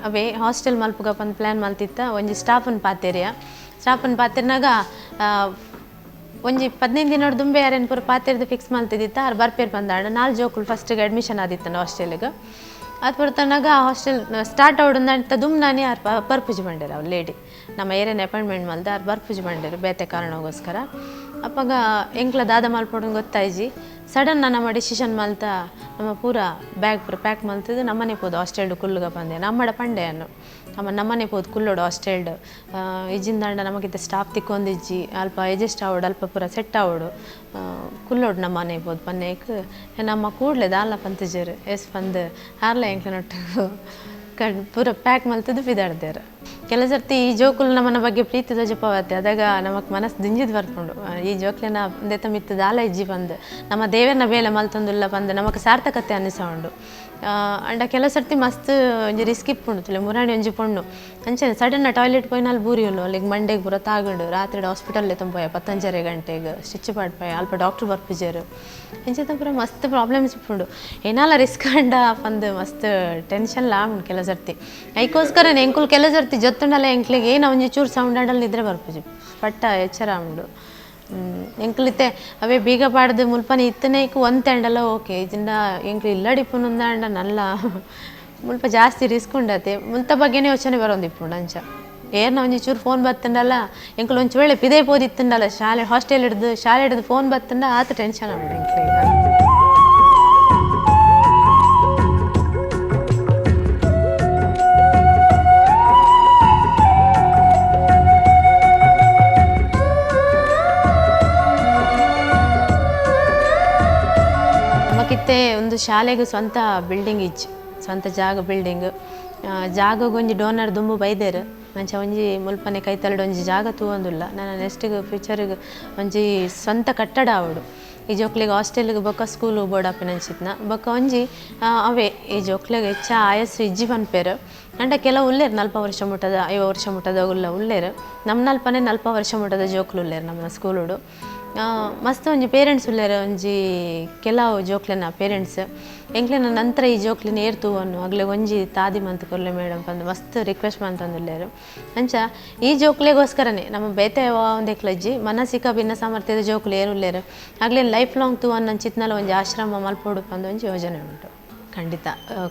ಅವೇ ಹಾಸ್ಟೆಲ್ ಮಲ್ಪುಗ ಪಂದ್ ಪ್ಲ್ಯಾನ್ ಮಲ್ತಿತ್ತ ಒಂಜಿ ಸ್ಟಾಫನ್ ಪಾತೆರಿಯ ಸ್ಟಾಫನ್ ಪಾತೆರ್ನಾಗ ಒಂಜಿ 15 ದಿನ ದುಂಬೆ ಯಾರೇನು ಪೂರ ಪಾತೆರ್ದು ಫಿಕ್ಸ್ ಮಲ್ತಿದ್ದಿತ್ತ ಆರು ಬರ್ಪೇರ್ ಬಂದಾಂಡ 4 ಜೋಕುಲು ಫಸ್ಟಿಗೆ ಅಡ್ಮಿಷನ್ ಆದಿತ್ತನ ಹಾಸ್ಟೆಲ್ಗೆ. ಅದು ಪುರ್ತನಾಗ ಹಾಸ್ಟೆಲ್ ಸ್ಟಾರ್ಟ್ ಆವಡಂತ ದುಮ್ ನಾನೇ ಆರು ಬರ್ಪುಜಿ ಬಂಡೇರು ಅವ್ರು ಲೇಡಿ ನಮ್ಮ ಏರೇನು ಅಪಾಯಿಂಟ್ಮೆಂಟ್ ಮಲ್ದ ಆರು ಬರ್ಪುಜಿ ಬಂಡೇರು ಬೇತೆ ಕಾರಣಗೋಸ್ಕರ. ಅಪ್ಪಾಗ ಎಂಕ್ಲ ದಾದ ಮಲ್ಪೊಡು ಗೊತ್ತಾಯ್ಜಿ ಸಡನ್ ನಮ್ಮ ಡಿಸಿಷನ್ ಮಲ್ತ ನಮ್ಮ ಪೂರ ಬ್ಯಾಗ್ ಪೂರ ಪ್ಯಾಕ್ ಮಲ್ತದ್ದು ನಮ್ಮನೆ ಪೋದು ಹಾಸ್ಟೆಲ್ಡು ಕುಲ್ಲುಗ ಬಂದೆ ನಮ್ಮಡ ಪಂಡೆಯನ್ನು ಅಮ್ಮ ನಮ್ಮನೆ ಪೋದು ಕುಲ್ಲೋಡು ಹಾಸ್ಟೆಲ್ಡು ಇಜ್ಜಿಂದಾಂಡ ನಮಗಿಂತ ಸ್ಟಾಫ್ ತಿಕ್ಕೊಂದಿಜ್ಜಿ ಅಲ್ಪ ಅಡ್ಜಸ್ಟ್ ಆವಡು ಅಲ್ಪ ಪೂರ ಸೆಟ್ ಆವಡು ಕುಲ್ಲೋಡು ನಮ್ಮನೆ ಪೋದು ಪನ್ನೇಕ್ ನಮ್ಮ ಕೂಡಲೇ ದಾಲ ಪಂತಜರು ಎಸ್ ಪಂದು ಆರ್ಲ ಎಂಕ್ಲನೊಟ್ಟು ಕಣ್ ಪೂರ ಪ್ಯಾಕ್ ಮಲ್ತದ್ದು ಬಿದಾಡ್ದೇರು. ಕೆಲ ಸರ್ತಿ ಈ ಜೋಕುಲು ನಮ್ಮನ ಬಗ್ಗೆ ಪ್ರೀತಿ ತೋಜಪವತ್ತೆ ಅದಾಗ ನಮಕ್ ಮನಸ್ಸು ದಿಂಜಿದ್ ಬರ್ಪುಂಡು ಈ ಜೋಕ್ಲೆನ ದೆತ್ತ ಮಿತ್ತು ದಾಲ ಇಜ್ಜಿ ಬಂದು ನಮ್ಮ ದೇವರನ ಬೇಲೆ ಮಲ್ತೊಂದುಲ್ಲ ಬಂದು ನಮಕ್ ಸಾರ್ಥಕತೆ ಅನ್ನಿಸ ಉಂಡು. ಅಂಡ ಕೆಲ ಸರ್ತಿ ಮಸ್ತ್ ಒಂಜಿ ರಿಸ್ಕ್ ಇಪ್ಪುಂಡು ತುಲೆ ಮುರಾಣಿ ಒಂಜಿ ಪೊಣ್ಣು ಅಂಚನೆ ಸಡನ್ ಟಾಯ್ಲೆಟ್ ಪೋಯಿನಲ್ಲಿ ಬೂರಿಯಲ್ಲು ಅಲ್ಲಿಗೆ ಮಂಡೆಗೆ ಪೂರ ತಾಗುಂಡು ರಾತ್ರಿ ಹಾಸ್ಪಿಟಲ್ಲೇ ತುಂಬೋಯ 10:30 ಗಂಟೆಗೆ ಸ್ಟಿಚ್ ಪಾಡ್ಪಾಯ ಅಲ್ಪ ಡಾಕ್ಟ್ರ್ ಬರ್ಪಿಜರು ಇಂಚಿನ ಪೂರ ಮಸ್ತ್ ಪ್ರಾಬ್ಲಮ್ಸ್ ಇಪ್ಪುಂಡು ಏನಾಲ ರಿಸ್ಕ್ ಅಂಡ ಪಂದು ಮಸ್ತ್ ಟೆನ್ಷನ್ ಲಾ ಉಂಡು ಕೆಲ ಸರ್ತಿ. ಐಕೋಸ್ಕರ ಎಂಕುಲು ಕೆಲ ಸರ್ತಿ ಜೊತ್ತುಂಡಲ್ಲ ಎಂಕ್ಲಿಗೆ ಏನು ಒಂಜಿ ಚೂರು ಸೌಂಡ್ ಆಡಲ್ ನಿದ್ರೆ ಬರ್ಪುಜಿ ಪಟ್ಟ ಎಚ್ಚರ ಉಂಡು. ಎಂಕ್ಲಿತ್ತೆ ಅವೇ ಬೀಗ ಪಾಡ್ದು ಮುಲ್ಪನೆ ಇತ್ತನೇಕ್ ಒಂತೆಂಡಲ್ಲ ಓಕೆ ಇದಿಂದ ಎಂಕ್ಲು ಇಲ್ಲಡಿಪ್ಪುನಂದ ನಲ್ಲ ಮುಲ್ಪ ಜಾಸ್ತಿ ರಿಸ್ಕ್ ಉಂಡತೆ ಮುಲ್ತ ಬಗ್ಗೆನೇ ಯೋಚನೆ ಬರೋದು ಇಪ್ಪುಂಡು ಅಂಚ ಏರ್ನ ಒಂಜಿ ಚೂರು ಫೋನ್ ಬತ್ತಂಡಲ್ಲ ಎಂಕ್ಲು ಒಂಚು ವೇಳೆ ಪಿದೇ ಪೋದಿತ್ತಂಡಲ್ಲ ಶಾಲೆ ಹಾಸ್ಟೆಲ್ ಹಿಡ್ದು ಶಾಲೆ ಹಿಡ್ದು ಫೋನ್ ಬತ್ತಂಡ ಆತ ಟೆನ್ಷನ್ ಉಂಡು ಎಂಕ್ಲಿಗೆ. ನಮಕಿತ್ತೆ ಒಂದು ಶಾಲೆಗೆ ಸ್ವಂತ ಬಿಲ್ಡಿಂಗ್ ಇಜ್ಜಿ ಸ್ವಂತ ಜಾಗ ಬಿಲ್ಡಿಂಗ್ ಜಾಗಗೊಂಜಿ ಡೋನರ್ ದುಂಬು ಬೈದೇರು ಮಂಚ ಒಂಜಿ ಮುಲ್ಪನೆ ಕೈತಲಡು ಒಂಜಿ ಜಾಗ ತೂವೊಂದುಲ್ಲ ನನ್ನ ನೆಕ್ಸ್ಟಿಗೆ ಫ್ಯೂಚರಿಗೆ ಒಂಜಿ ಸ್ವಂತ ಕಟ್ಟಡ ಆವಡು ಈ ಜೋಕ್ಲಿಗೆ ಹಾಸ್ಟೆಲ್ಗೆ ಬೊಕ್ಕ ಸ್ಕೂಲು ಬೋರ್ಡ್ ಆಪಿನಂಚಿತ್ನ ಬೊಕ್ಕ ಒಂಜಿ ಅವೇ ಈ ಜೋಕ್ಲಿಗೆ ಹೆಚ್ಚ ಆಯಸ್ಸು ಇಜ್ಜಿ ಪನ್ಪೇರು ಅಂಡ ಕೆಲವು ಉಲ್ಲೇರು 40 ವರ್ಷ ಮುಟ್ಟದ 50 ವರ್ಷ ಮುಟ್ಟದ ಉಲ್ಲ ಉಲ್ಲೇರು ನಮ್ಮ ನಲ್ಪನೆ 40 ವರ್ಷ ಮುಟ್ಟದ ಜೋಕ್ಲು ಉಲ್ಲೇರು ನಮ್ಮ ಸ್ಕೂಲುಡು. ಮಸ್ತ್ ಒಂಜಿ ಪೇರೆಂಟ್ಸ್ ಉಲ್ಲೇರು ಒಂಜಿ ಕೆಲವು ಜೋಕ್ಲೆನ ಪೇರೆಂಟ್ಸ್ ಎಂಕ್ಲೆನ ನಂತರ ಈ ಜೋಕ್ಲಿನ ಏರ್ ತೂವನ್ನು ಅಗ್ಲೆ ಒಂಜಿ ತಾದಿ ಮಂತ್ ಕೊರ್ಲೆ ಮೇಡಮ್ ಪಂದು ಮಸ್ತ್ ರಿಕ್ವೆಸ್ಟ್ ಮಂತಂದುಲ್ಲೇರು. ಅಂಚ ಈ ಜೋಕ್ಲೆಗೋಸ್ಕರನೇ ನಮ್ಮ ಬೇತೆ ಒಂದೆಕ್ಲಜ್ಜಿ ಮಾನಸಿಕ ಭಿನ್ನ ಸಾಮರ್ಥ್ಯದ ಜೋಕ್ಲು ಏರುಲ್ಲೇರು ಆಗ್ಲೇ ಲೈಫ್ ಲಾಂಗ್ ತೂವನ್ನು ಚಿತ್ನಲ ಒಂಜಿ ಆಶ್ರಮ ಮಲ್ಪೊಡು ಪಂದು ಒಂಜಿ ಯೋಜನೆ ಉಂಟು. ಖಂಡಿತ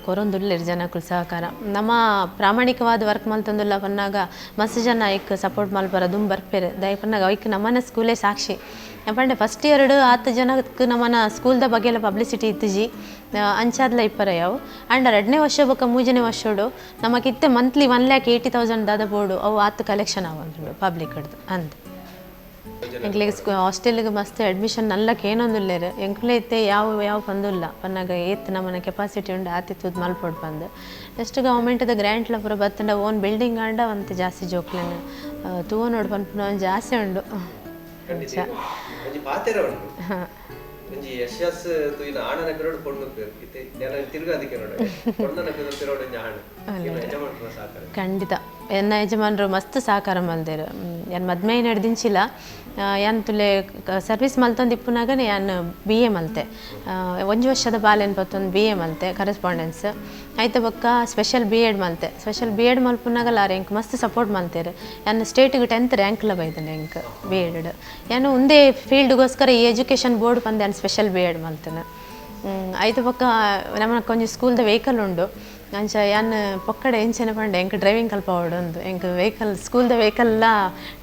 ಕೊರೊಂದುಲ್ಲೇರು ಜನಕ್ಕೂ ಸಹಕಾರ ನಮ್ಮ ಪ್ರಾಮಾಣಿಕವಾದ ವರ್ಕ್ ಮಲ್ತೊಂದುಲ್ಲ ಪನ್ನಾಗ ಮಸ್ತ್ ಜನ ಐಕ್ ಸಪೋರ್ಟ್ ಮಲ್ಪರ ದುಂಬ್ ಬರ್ಪೇರು ದಯ ಪನ್ನಾಗ ಐಕ್ ನಮ್ಮನ ಸ್ಕೂಲೇ ಸಾಕ್ಷಿ. ಪಂಡೆ ಫಸ್ಟ್ ಇಯರ್ಡು 10 ಜನಕ್ಕೆ ನಮ್ಮನ ಸ್ಕೂಲ್ದ ಬಗ್ಗೆ ಎಲ್ಲ ಪಬ್ಲಿಸಿಟಿ ಇತ್ತಿಜಿ ಅಂಚಾದ್ಲ ಇಪ್ಪರ ಯಾವು ಆ್ಯಂಡ್ 2ನೇ ವರ್ಷ ಬೊಕ್ಕ 3ನೇ ವರ್ಷಡು ನಮಗಿತ್ತೆ ಮಂತ್ಲಿ 1,80,000 ದಾದ ಬೋರ್ಡು ಅವು ಆತು ಕಲೆಕ್ಷನ್ ಆವಂದುಂಡು ಪಬ್ಲಿಕ್ ಹಿಡ್ದು ಅಂದ್. ಎಂಕ್ಲೆಗ್ ಹಾಸ್ಟೆಲ್ಗೆ ಮಸ್ತ್ ಅಡ್ಮಿಷನ್ ನಲ್ಲಕ್ಕೆ ಏನೊಂದುಲ್ಲೇರು ಎಂಕ್ಲೆ ಇತ್ತೆ ಯಾವ ಯಾವ ಪಂದುಲ್ಲ ಪನ್ನಾಗ ಏತ್ ನಮ್ಮನ ಕೆಪಾಸಿಟಿ ಉಂಡು ಆತಿತ್ತು ಮಲ್ಪೊಡು ಪಂದು ನೆಕ್ಸ್ಟ್ ಗೌರ್ಮೆಂಟ್ದ ಗ್ರ್ಯಾಂಟ್ಲ ಪೂರ ಬತ್ತಂಡ ಓನ್ ಬಿಲ್ಡಿಂಗ್ ಆಂಡ ಒಂತೆ ಜಾಸ್ತಿ ಜೋಕ್ಲೆನ ತೂವ ನೋಡು ಪನ್ಪುನ ಒಂಜಿ ಆಸೆ ಉಂಡು. ಒಂಜಿ ಪಾತೆರ ಉಂಡು ಒಂಜಿ ಯಶಸ್ ತೂಯಿನ ಆಣನ ಪಿರೋಡು ಪೊಣ್ಣು ಇತ್ತೆ ನೆಲ ತಿರುಗಾದಿಕೆ ನೋಡು ಪೊಣ್ಣನ ಪಿರೋಡು ಒಂಜಿ ಆಣು ಯಜಮಾನರ ಸಾಕಾರ. ಖಂಡಿತ ಎನ್ನ ಯಜಮಾನರು ಮಸ್ತ್ ಸಹಕಾರ ಮಲ್ದೇರು. ಯಾನ್ ಮದ್ಮೆ ನಡೆದಿಂಚಿಲ್ಲ ಯಾನ್ ತುಲೆ ಸರ್ವಿಸ್ ಮಲ್ತೊಂದು ಇಪ್ಪುನಾಗನೆ ಯಾನ್ ಬಿ ಎ ಮಲ್ತೆ. ಒಂಜಿ ವರ್ಷದ ಬಾಲೆನ್ ಪತ್ತೊಂದು ಬಿ ಎ ಮಲ್ತೆ ಕರೆಸ್ಪಾಂಡೆನ್ಸ್. ಆಯ್ತ ಬೊಕ್ಕ ಸ್ಪೆಷಲ್ ಬಿ ಎಡ್ ಮಲ್ತೆ. ಸ್ಪೆಷಲ್ ಬಿ ಎಡ್ ಮಲ್ಪುನಾಗಲ ಆರ್ ಎಂಕ್ ಮಸ್ತ್ ಸಪೋರ್ಟ್ ಮಲ್ತೇರು. ಯಾನ್ ಸ್ಟೇಟಿಗೆ 10th ರ್ಯಾಂಕ್ಲ ಬೈದನೆ ಎಂಕ್ ಬಿ ಎಡ್. ಯಾನ್ ಒಂದೇ ಫೀಲ್ಡ್ಗೋಸ್ಕರ ಈ ಎಜುಕೇಷನ್ ಬೋರ್ಡ್ ಪಂದು ಯಾನ್ ಸ್ಪೆಷಲ್ ಬಿ ಎಡ್ ಮಲ್ತೇನೆ. ಆಯ್ತ ಬೊಕ್ಕ ನಮ್ಮನಕ್ಕೆ ಒಂಜಿ ಸ್ಕೂಲ್ದ ವೆಹಿಕಲ್ ಉಂಡು. ಅಂಚ ಯಾನ್ ಪೊಕ್ಕಡೆ ಎಂಚನೆ ಪಂಡೆ ಎಂಕ್ ಡ್ರೈವಿಂಗ್ ಕಲ್ಪವೊಡು ಉಂದು. ಎಂಕ್ ವೆಹಿಕಲ್ ಸ್ಕೂಲ್ದ ವೆಹಿಕಲ್ಲ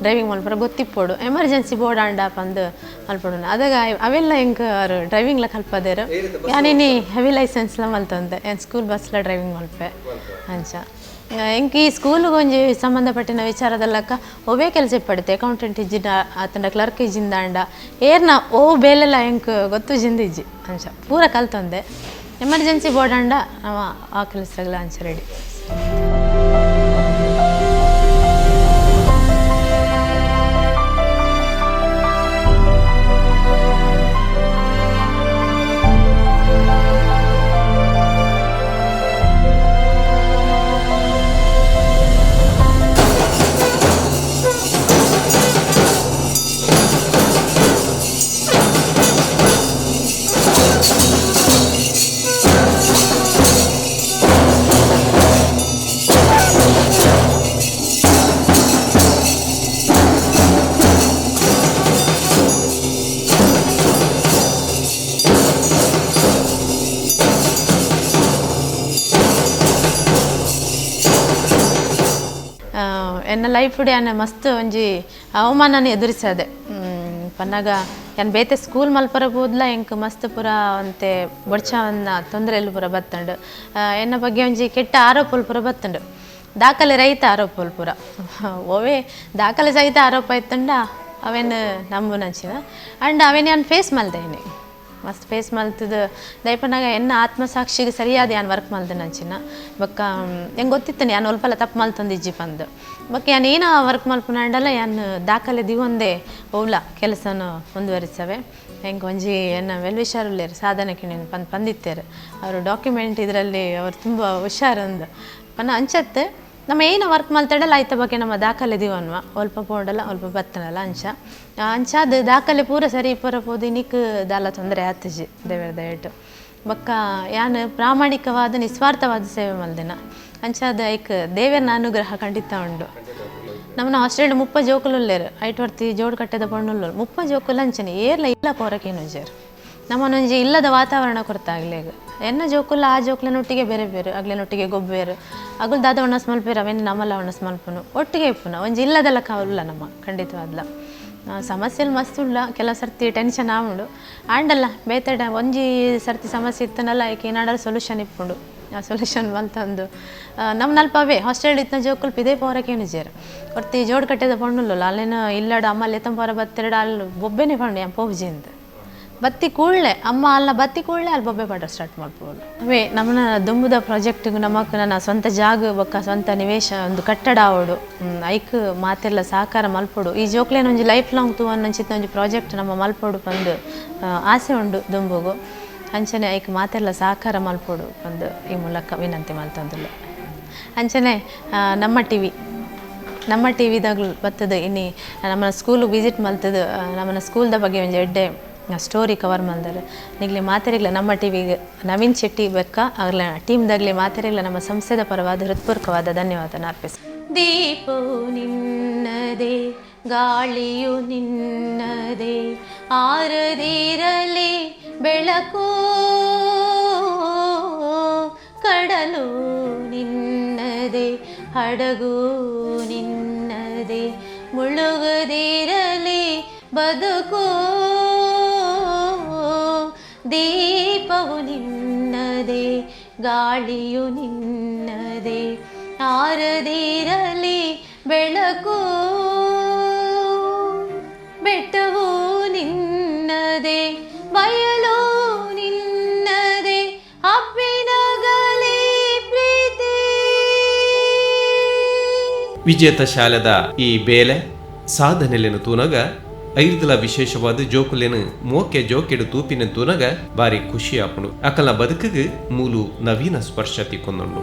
ಡ್ರೈವಿಂಗ್ ಮಲ್ಪರ ಗೊತ್ತಿಪ್ಪೊಡು, ಎಮರ್ಜೆನ್ಸಿ ಬೋರ್ಡ್ ಆಂಡ ಪಂದು ಮಲ್ಪೊಡು. ಅದಾಗ ಅವೆಲ್ಲ ಎಂಕ್ ಆರು ಡ್ರೈವಿಂಗ್ಲ ಕಲ್ಪದೇರು. ಯಾನಿನಿ ಹೆವಿ ಲೈಸೆನ್ಸ್ಲ ಮಲ್ತೊಂದೆ, ಯಾನ್ ಸ್ಕೂಲ್ ಬಸ್ಲ ಡ್ರೈವಿಂಗ್ ಮಲ್ಪೆ. ಅಂಚ ಎಂಕ್ ಈ ಸ್ಕೂಲ್ಗೆ ಒಂಜಿ ಸಂಬಂಧಪಟ್ಟಿನ ವಿಚಾರದಲ್ಲಕ್ಕ ಒವೇ ಕೆಲಸ ಇಪ್ಪಡುತ್ತೆ, ಅಕೌಂಟೆಂಟ್ ಇಜ್ಜಿಂಡ ಆತಂಡ ಕ್ಲರ್ಕ್ ಇಜ್ಜಿಂದಾಂಡ ಏರ್ನ ಓ ಬೇಲೆಲ್ಲ ಎಂಕ್ ಗೊತ್ತು ಜಿಂದಿಜ್ಜಿ. ಅಂಚ ಪೂರ ಕಲ್ತೊಂದೆ. ಎಮರ್ಜೆನ್ಸಿ ಬೋರ್ಡ್ ಅಂಡ ಅವ ಆ ಕೆಲಸಗಳ ಅಂಚ ರೆಡಿ. ಎನ್ನ ಲೈಫ್ ಯಾನ್ ಮಸ್ತ್ ಒಂಜಿ ಅವಮಾನನ ಎದುರಿಸದೆ. ಪನ್ನಾಗ ಯಾನ್ ಬೇತೆ ಸ್ಕೂಲ್ ಮಲ್ಪರ ಬೋದ್ಲ ಎಂಕ್ ಮಸ್ತ್ ಪೂರ ಅಂತೆ ಬೊಡ್ಚವನ್ನ ತೊಂದರೆಲು ಪೂರ ಬತ್ತಂಡು. ಎನ್ನ ಬಗ್ಗೆ ಒಂಜಿ ಕೆಟ್ಟ ಆರೋಪಲು ಪೂರ ಬತ್ತಂಡು. ದಾಖಲೆ ರಹಿತ ಆರೋಪಲು ಪೂರ ಓವೇ ದಾಖಲೆ ಸಹಿತ ಆರೋಪ ಇತ್ತಂಡ ಅವೇನು ನಂಬುನಂಚಿನ ಅಂಡ್ ಅವೇನು ಯಾನ್ ಫೇಸ್ ಮಲ್ದೇನೆ ಮಸ್ತ್ ಫೇಸ್ ಮಲ್ತದ. ದಯಪನಾಗ ಎನ್ನ ಆತ್ಮಸಾಕ್ಷಿಗೆ ಸರಿಯಾದ ಯಾನ್ ವರ್ಕ್ ಮಲ್ದನಂಚಿನ. ಬೊಕ್ಕ ಹೆಂಗೆ ಗೊತ್ತಿತ್ತನೆ ಯಾನ್ ಒಲ್ಪಲ ತಪ್ಪು ಮಲ್ತೊಂದಿಜ್ಜಿ ಪಂದು. ಬೊಕ್ಕ ಯಾನ್ ಏನೋ ವರ್ಕ್ ಮಲ್ಪುನಾಂಡಲ ಯಾನ್ ದಾಖಲೆ ದಿವೊಂದೇ ಓವ್ಲ ಕೆಲಸನ ಮುಂದುವರಿಸವೆ. ಹೆಂಗೆ ಒಂಜಿ ಎನ್ನ ವೆಲ್ ವಿಷಾರುಲ್ಲೇರು ಸಾಧನೆ ಕಿಣಿನ ಪಂದು ಪಂದಿತ್ತೇರು. ಅವರು ಡಾಕ್ಯುಮೆಂಟ್ ಇದರಲ್ಲಿ ಅವರು ತುಂಬ ಹುಷಾರಂದು ಪನ್ನ ಅಂಚತ್ತೆ. ನಮ್ಮ ಏನು ವರ್ಕ್ ಮಲ್ತಡಲ್ಲ ಆಯ್ತ ಬಗ್ಗೆ ನಮ್ಮ ದಾಖಲೆ ದಿವನ್ವ ಒಲ್ಪ ಪೋಡಲ್ಲ ಒಲ್ಪ ಬತ್ತನಲ್ಲ ಅಂಚ ಅಂಚಾದ ದಾಖಲೆ ಪೂರ ಸರಿ ಪೂರ ಪೋದು ಇನಿಕ್ ದಾಲ ತೊಂದರೆ ಆತಜಿ ದೇವರ ದಯಟು. ಬೊಕ್ಕ ಯಾನ್ ಪ್ರಾಮಾಣಿಕವಾದ ನಿಸ್ವಾರ್ಥವಾದ ಸೇವೆ ಮಲ್ದಿನ ಅಂಚಾದ ಐಕ್ ದೇವರನ ಅನುಗ್ರಹ ಖಂಡಿತ ಉಂಡು. ನಮ್ಮನ್ನ ಹಾಸ್ಟೆಲ್ 30 ಜೋಕುಲುಲ್ಲೇರು ಐಟ್ ವರ್ತಿ ಜೋಡು ಕಟ್ಟೆದ ಪಣ್ಣುಲ್ಲರು 30 ಜೋಕುಲು ಅಂಚನೆ ಏರ್ಲ ಇಲ್ಲ ಪೋರಕೇನು ಜೇರು. ನಮ್ಮನೊಂಜಿ ಇಲ್ಲದ ವಾತಾವರಣ ಕೊರತಾಗ್ಲೇಗ ಎನ್ನ ಜೋಕುಲ ಆ ಜೋಕುಲನೊಟ್ಟಿಗೆ ಬೇರೆ ಬೇರೆ ಅಗ್ಲೆನೊಟ್ಟಿಗೆ ಗೊಬ್ಬೇರು ಅಗುಲ್ ದಾದ ಒಣಸ್ ಮಲ್ಪೇರು ಅವೇನು ನಮ್ಮಲ್ಲ ಒಣಸ್ ಮಲ್ಪುನು ಒಟ್ಟಿಗೆ ಇಪ್ಪುನ ಒಂಜಿ ಇಲ್ಲದಲ್ಲ ಕಾವಲ್ಲ ನಮ್ಮ ಖಂಡಿತವಾದ್ಲ. ಸಮಸ್ಯೆಲಿ ಮಸ್ತ್ ಉಳ್ಳ ಕೆಲವು ಸರ್ತಿ ಟೆನ್ಷನ್ ಆವುಂಡು ಆಂಡಲ್ಲ ಬೇತಡ ಒಂಜಿ ಸರ್ತಿ ಸಮಸ್ಯೆ ಇತ್ತನಲ್ಲ ಏಕೆ ಏನಾಡಲ್ಲ ಸೊಲ್ಯೂಷನ್ ಇಪ್ಪುಂಡು. ಆ ಸೊಲ್ಯೂಷನ್ ಮಲ್ತಂದು ನಮ್ಮ ನಲ್ಪ ಅವೇ ಹಾಸ್ಟೆಲ್ ಇತ್ತಿನ ಜೋಕುಲ್ ಪಿದೇ ಪೋರಕೇನು ಜೇರು ಹೊರ್ತಿ ಜೋಡು ಕಟ್ಟೆದ ಪಣ್ಣುಲ್ಲ ಅಲ್ಲೇನು ಇಲ್ಲಡ ಅಮ್ಮ ಲೆತ್ತಂ ಪೋರ ಬತ್ತೆರಡು ಅಲ್ಲಿ ಬೊಬ್ಬೆನೆ ಪಂಡು ಯಾನ್ ಪೋಬ್ಜಿಂದ ಬತ್ತಿ ಕೂಡಲೇ ಅಮ್ಮ ಅಲ್ಲ ಬತ್ತಿ ಕೂಡಲೇ ಅಲ್ಲಿ ಬೊಬ್ಬೆ ಪಾಡ ಸ್ಟಾರ್ಟ್ ಮಾಡ್ಬೋದು. ಅವೇ ನಮ್ಮನ ದುಂಬುದ ಪ್ರಾಜೆಕ್ಟ್ಗೆ ನಮಕ್ ನನ್ನ ಸ್ವಂತ ಜಾಗ ಬೊಕ್ಕ ಸ್ವಂತ ನಿವೇಶ ಒಂದು ಕಟ್ಟಡ ಆವಡು ಐಕ್ ಮಾತೆಲ್ಲ ಸಹಕಾರ ಮಲ್ಪೊಡು. ಈ ಜೋಕ್ಲೇನ ಒಂಜಿ ಲೈಫ್ ಲಾಂಗ್ ತೂವನ್ನಂಚಿತ್ತ ಒಂಜಿ ಪ್ರಾಜೆಕ್ಟ್ ನಮ್ಮ ಮಲ್ಪೊಡು ಪಂದು ಆಸೆ ಉಂಡು ದುಂಬುಗು. ಅಂಚನೆ ಐಕ್ ಮಾತೆಲ್ಲ ಸಹಕಾರ ಮಲ್ಪೊಡು ಪಂದು ಈ ಮೂಲಕ ವಿನಂತಿ ಮಲ್ತೊಂದುಲ್ಲ. ಅಂಚನೆ ನಮ್ಮ ಟಿವಿ ನಮ್ಮ ಟಿ ವಿದಾಗಲು ಬತ್ತದ ಇನ್ನಿ ನಮ್ಮನ ಸ್ಕೂಲಿಗೆ ವಿಸಿಟ್ ಮಲ್ತದ ನಮ್ಮನ ಸ್ಕೂಲ್ದ ಬಗ್ಗೆ ಒಂಜಿ ಎಡ್ಡೆ ಸ್ಟೋರಿ ಕವರ್ ಮಲ್ದಾರೆ. ನಿಗ್ಲೆ ಮಾತೆರಿಗ್ಲ ನಮ್ಮ ಟಿ ವಿಗೆ ನವೀನ್ ಶೆಟ್ಟಿ ಬೆಕ್ಕ ಆಗ್ಲ ಟೀಮ್ದಾಗಲಿ ಮಾತೆರಿಗ್ಲ ನಮ್ಮ ಸಂಸ್ಥೆದ ಪರವಾದ ಹೃತ್ಪೂರ್ವಕವಾದ ಧನ್ಯವಾದ ಅರ್ಪಿಸಿ. ದೀಪವು ನಿನ್ನದೇ ಗಾಳಿಯು ನಿನ್ನದೇ ಆರದಿರಲಿ ಬೆಳಕು ಕಡಲು ನಿನ್ನದೇ ಹಡಗು ನಿನ್ನದೇ ಮುಳುಗದಿರಲಿ ಬದುಕು ದೀಪವು ನಿನ್ನದೇ ಗಾಳಿಯು ನಿನ್ನದೇ ಆರದಿರಲಿ ಬೆಳಕು ಬೆಟ್ಟವು ನಿನ್ನದೇ ಬಯಲು ನಿನ್ನದೇ ಅಪ್ಪಿನಗಲಿ ಪ್ರೀತಿ. ವಿಜೇತ ಶಾಲೆದ ಈ ಬೇಲೆ ಸಾಧನೆಲೆನು ತೂನಗ ಐರ್ದಲ ವಿಶೇಷವಾದ ಜೋಕುಲೆನು ಮೋಕೆ ಜೋಕೆಡು ತೂಪಿನ ತೂನಗ ಬಾರಿ ಖುಷಿ ಆಪುಂಡು. ಅಕಲ ಬದುಕಿಗೆ ಮೂಲು ನವೀನ ಸ್ಪರ್ಶ ತಿಕ್ಕೊಂದುಂಡು.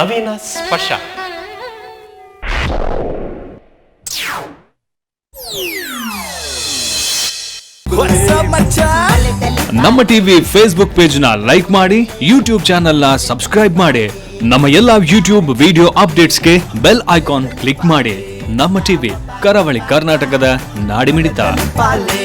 ನವೀನ ಸ್ಪರ್ಶ. ನಮ್ಮ ಟಿವಿ ಫೇಸ್ಬುಕ್ ಪೇಜ್ ನ ಲೈಕ್ ಮಾಡಿ, ಯೂಟ್ಯೂಬ್ ಚಾನೆಲ್ ನ ಸಬ್ಸ್ಕ್ರೈಬ್ ಮಾಡಿ. ನಮ್ಮ ಎಲ್ಲಾ ಯೂಟ್ಯೂಬ್ ವಿಡಿಯೋ ಅಪ್ಡೇಟ್ಸ್ಗೆ ಬೆಲ್ ಐಕಾನ್ ಕ್ಲಿಕ್ ಮಾಡಿ. ನಮ್ಮ ಟಿವಿ, ಕರಾವಳಿ ಕರ್ನಾಟಕದ ನಾಡಿಮಿಡಿತ. ಪಾಲೆ.